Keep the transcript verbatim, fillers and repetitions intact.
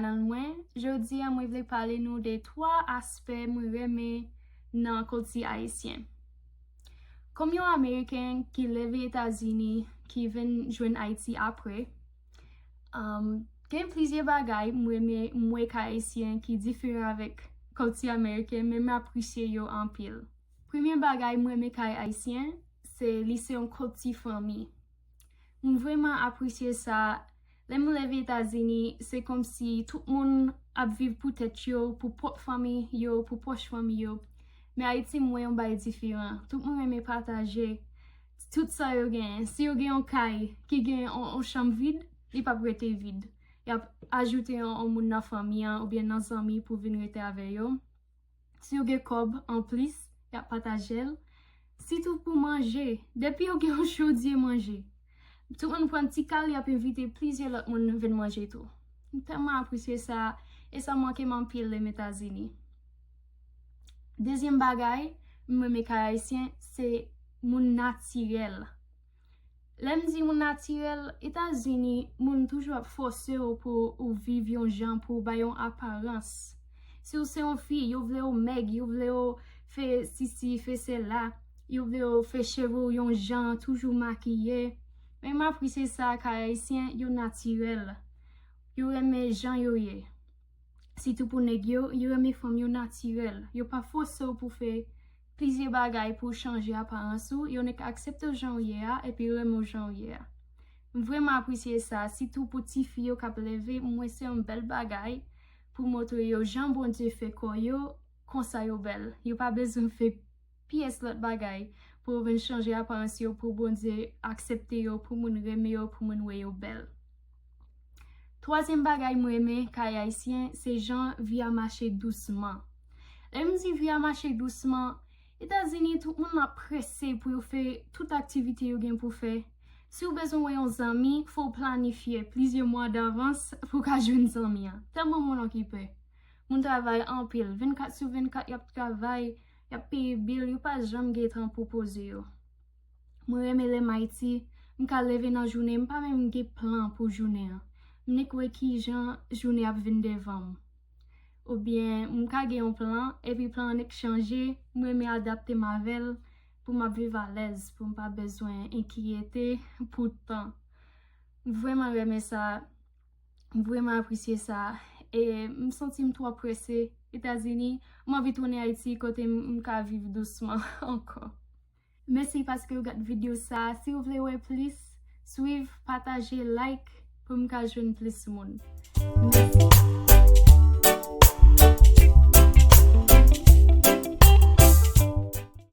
Nan mwen, jodi a mwen vle pale nou de twa aspè mwen renmen nan kilti ayisyen. Kòm yon Ameriken ki leve Etazini, ki vin jwenn Ayiti apre, um, gen plizyè bagay mwen renmen mwen kay ayisyen ki diferan avèk kilti ameriken, men m apresye yo anpil. Premye bagay mwen renmen kay ayisyen, se li se yon kilti fanmi. M vrèman apresye sa. Lè m leve Etazini, se kòmsi tout moun ap viv pou tèt yo, pou pwòp fanmi yo, pou pwòch fanmi yo. Men Ayiti, m wè yon bagay diferan. Tout moun renmen pataje tout sa yo genyen. Si yo gen yon kay ki gen yon, yon chanm vid, li p ap rete vid. Y ap ajoute yon, yon moun nan fanmi an oubyen nan zanmi pou vin rete avè yo. Si yo gen kòb anplis, y ap pataje l. Sitou pou manje, depi yo gen yon chodye manje, tout moun pran ti kal, y ap envite plizyè lòt moun vin manje tou. M tèlman apresye sa, e sa manke m anpil lè m Etazini. Dezyèm bagay m renmen kay ayisyen, se moun natirèl. Lè m di moun natirèl, Etazini, moun toujou ap fòse w pou ou viv yon jan, pou w bay yon aparans. Si w se yon fi, yo vle w mèg, yo vle w fè sisi, fè sela, yo vle w fè cheve w yon jan, toujou makiye. Men m apresye sa, kay ayisyen, yo natirèl. Yo renmen jan yo ye. Sitou pou nèg yo, yo renmen fanm yo natirèl. Yo pa fòse w pou fè plizyè bagay pou w chanje aparans ou, yo nèk aksepte w jan w ye a, epi yo renmen w jan w ye a. M vrèman apresye sa, sitou pou tifi yo k ap leve, m wè se yon bèl bagay pou montre yo jan Bondye fè kò yo, konsa yo bèl. Yo pa bezwen fè pyès lòt bagay pou yo vin chanje aparans yo, pou Bondye aksepte yo, pou moun renmen yo, pou moun wè yo bèl. Twazyèm bagay m renmen kay ayisyen, se jan vi a mache dousman. Lè m di vi a mache dousman, Etazini, tout moun ap prese pou yo fè tout aktivite yo gen pou fè. Si w bezwen wè yon zanmi, fò w planifye plizyè mwa davans pou w ka jwenn zanmi an. Tèlman moun okipe. Moun travay anpil, vennkat sou vennkat, y ap travay, y ap peye bil, yo pa janm gen tan pou poze yo. Mwen renmen lè m Ayiti, m ka leve nan jounen, m pa menm gen plan pou jounen an. M nèk wè kijan jounen ap vin devan m. Oubyen, m ka gen yon plan, epi plan an nèk chanje, m renmen adapte m avè l pou m ap viv alèz, pou m pa bezwen enkyete pou tan. M vrèman renmen sa, m vrèman apresye sa, e m santi m twò prese Etazini, m anvi tounen Ayiti kote m, m ka viv dousman ankò. Mèsi paske w gad videyo sa. Si w vle wè plis, swiv, pataje, like pou m ka jwenn plis moun. Mèsi.